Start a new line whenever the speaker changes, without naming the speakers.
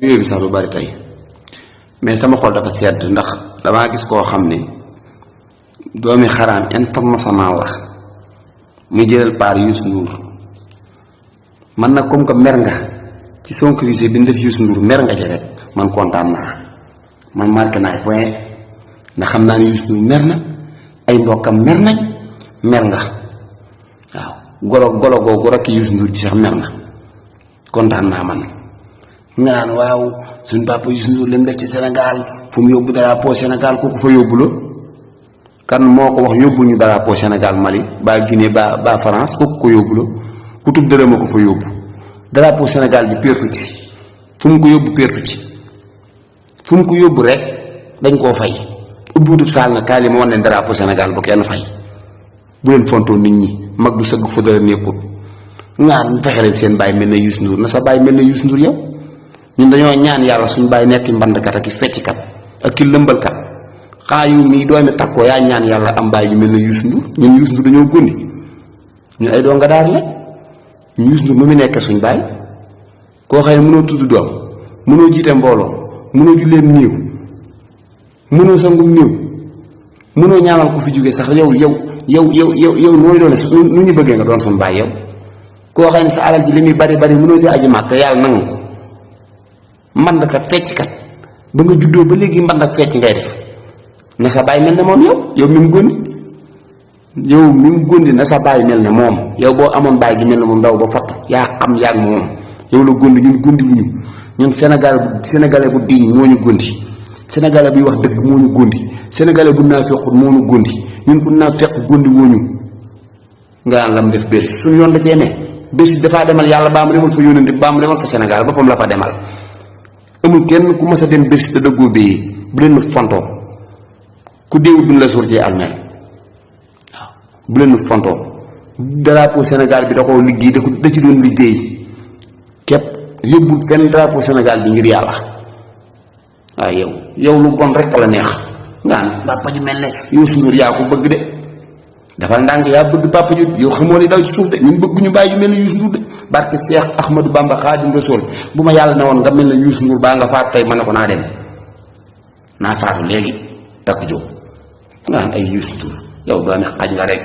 nuyoo bi sax lu bari tey mais sama xol dafa sedd ndax damaa gis koo xam ne doomi xaraam international la muy jëlal paar Youssou Ndour man nag comme que mer nga ci sonkorisé bi ñu def Youssou Ndour mer nga ci rek man kontaan naa man marqué naa point ndax xam naa ne Youssou Ndour mer na ay mbokkam mer nañ mer nga waaw golo googu rakk Youssou Ndour ci sax mer na kontaan naa man nga naan waaw suñ papa Youssou Ndour lim def ci Sénégal fu mu yóbbu drapeau Sénégal kooku fa yóbbu la kan moo ko wax yóbbu ñu drapeau Sénégal Mali ba Guinée ba France kooku ko yóbbu la ku tub dërëm a ko fa yóbbu drapeau Sénégal bi pertu ci fu mu ko yóbbu pertu ci fu mu ko yóbbu rek dañ koo fay ubbiwutub saal na kaay li ma wan leen drapeau Sénégal bu kenn fay bu leen fontoo nit ñi mag du sëgg fa dara nekkut ngaan fexe leen seen bàyyi mel na Youssou Ndour na sa bàyyi mel na Youssou Ndour yow ñun dañoo ñaan yàlla suñu bàyyi nekk mbandkat ak i fecckat ak ki lëmbalkat xaa yu mii doomi takkoo yaa ñaan yàlla am bàyyi yu mel na Youssou Ndour ñun Youssou Ndour dañoo góndi ñun ay doo nga daar la ñu Youssou Ndour mu mu nekkee suñ bàyyi koo xëy mënoo tudd doom mënoo jiite mbooloo mënoo julleen néew mënoo sangum néew mënoo ñaanal ko fi jógee sax yow nooy doone nu ñu bëggee nga doon suñ bàyyi yow koo xëy ne sa alal ji li muy bari bari mënoo ci aji màkk yàlla nangu ko mbandkat fecckat ba nga juddoo ba léegi mband ak fecc ngay def na sa bàyyi mel ne moom yow mi mu góndi na sa bàyyi mel ne moom yow boo amoon bàyyi gi mel ne moom ndaw ba fatt yaa xam yaa moom yow la góndi ñun góndi wuñu ñun sénégalais bu diñ moo ñu góndi sénégalais buy wax dëgg moo ñu góndi sénégalais bu naa fequt moo ñu góndi ñun ku naa feq góndi wooñu nga naan la mu def bés suñu yoon da cee ne bés dafaa demal yàlla baa mu demal fa yónnante baa mu demal fa Sénégal boppam la fa demal amul kenn ku mas a dem bés te dëggoo béyee bu leen nu fontoo ku déewut duñ la suur ci almeel waaw bu leen nu fontoo drapeau Sénégal bi da koo liggéey da ci doon liggéey képp yóbbul fenn drapeau Sénégal bi ngir yàlla waaye yow lu bon rek la neex nga naan papa ju mel ne Youssou Ndour yaa ko bëgg de dafa ndànk yaa bëgg papa ju yow xamoo li daw ci suuf de ñun bëgg ñu bàyyi yu mel ne Youssou Ndour de barke Cheikh Ahmadou Bamba Xaadim Rasul bu ma yàlla ne woon nga mel ne Youssou Ndour baa nga faatu tey ma ne ko naa dem naa faatu léegi takk jóg nga naan ay Youssou Ndour yow doo ne xaj nga rek